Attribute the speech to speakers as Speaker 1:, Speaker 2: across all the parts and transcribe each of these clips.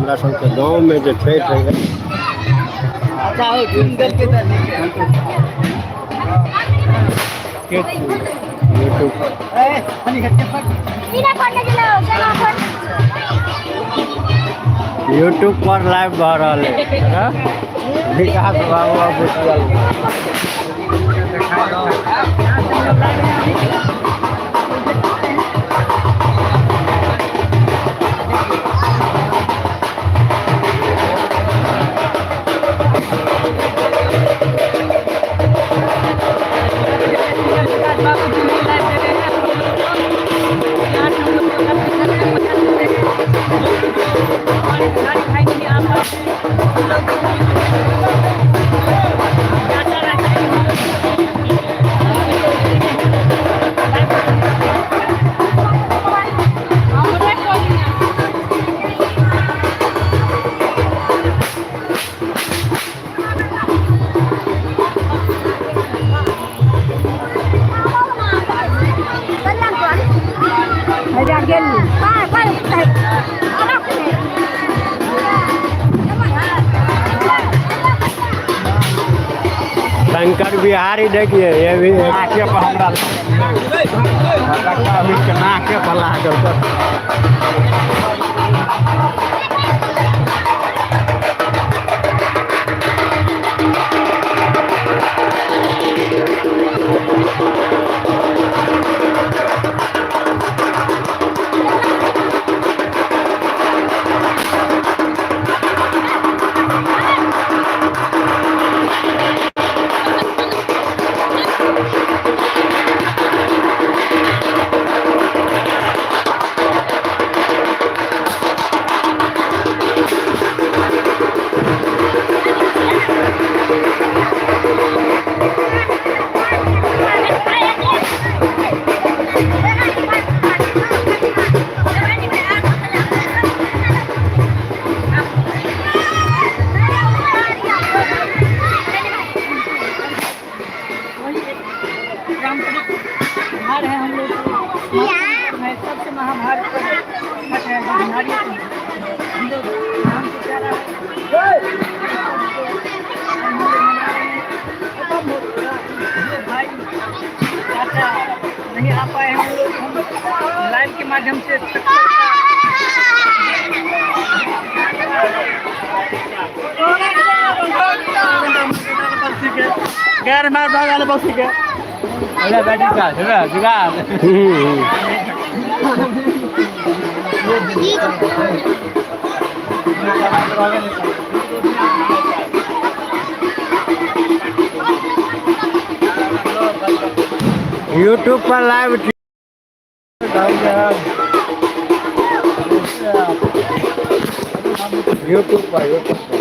Speaker 1: हमरा सबके गाँवमे जे छठि होइए। यूट्यूब यूट्यूब पर लाइव भऽ रहल है विकास बाबू ऑफिशियल। शंकर बिहारी देखिए, ये भी
Speaker 2: नाके पर हमरा नाके पर लागल।
Speaker 3: भार है हम लोग को है सबसे महाभारत छठ है जो बिहारी हम लोग नाम से प्यारा है। हम लोग मना रहे हैं। जो भाई चाचा नहीं आ पाए हम लोग, हम लाइव के माध्यम से छठ
Speaker 2: गैर मार भागल बसी के
Speaker 1: यूट्यूब पर लाइव। यूट्यूब पर, यूट्यूब पर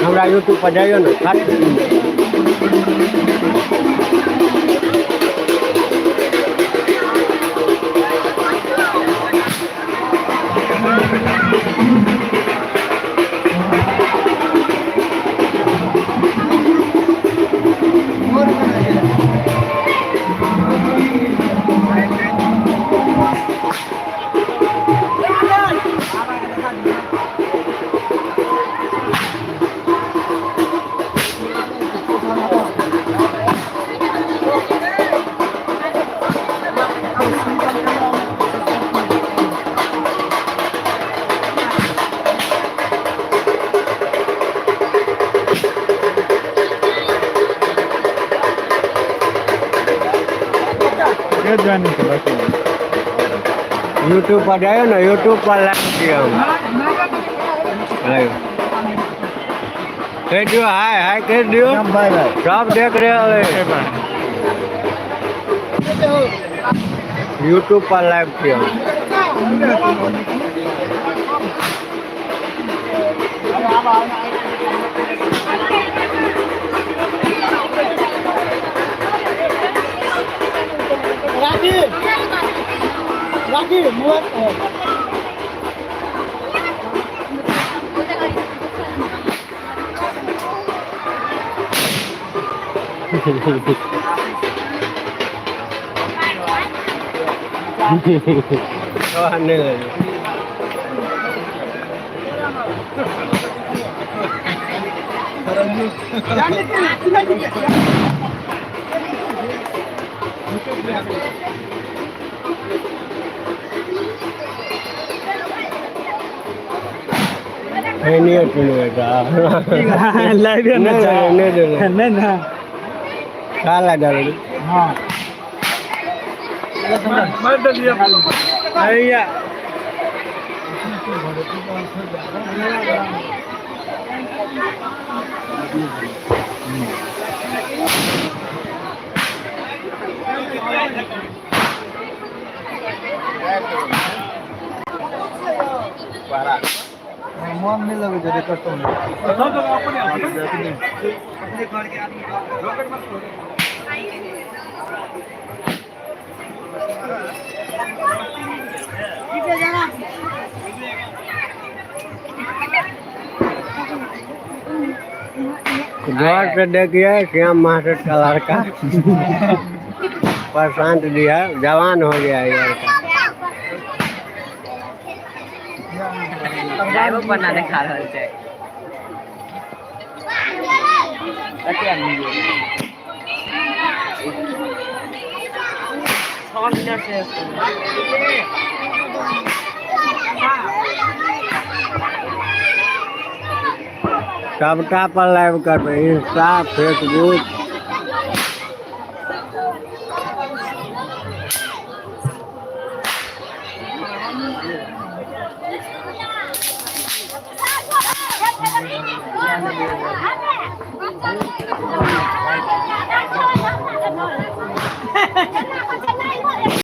Speaker 1: हमरा यूट्यूब पर जाइयो ने खाली। यूट्यूब पर जाइयो ने, यूट्यूब पर लाइव छियै हम। लाइव कहि दियौ, हाय हाय कहि दियौ, सब देख रहल है। यूट्यूब पर लाइव छियै हम। नहि। एनियो चुनबै तऽ
Speaker 2: लाइव
Speaker 1: नहि नहि नहि
Speaker 2: नहीं ना।
Speaker 1: काला डाल।
Speaker 2: हाँ, मार दिया भैया। मन नहीं लगे जरे कटो।
Speaker 1: गौर से देखिए, श्याम मास्टर का लड़का प्रशांत जी है, जवान हो गया है लड़का।
Speaker 4: लाइवो बना देखा रहल छै। कते आदमी ये? 6 मिनट से।
Speaker 1: सबटा पर लाइव करबै, इंस्टा, फेसबुक।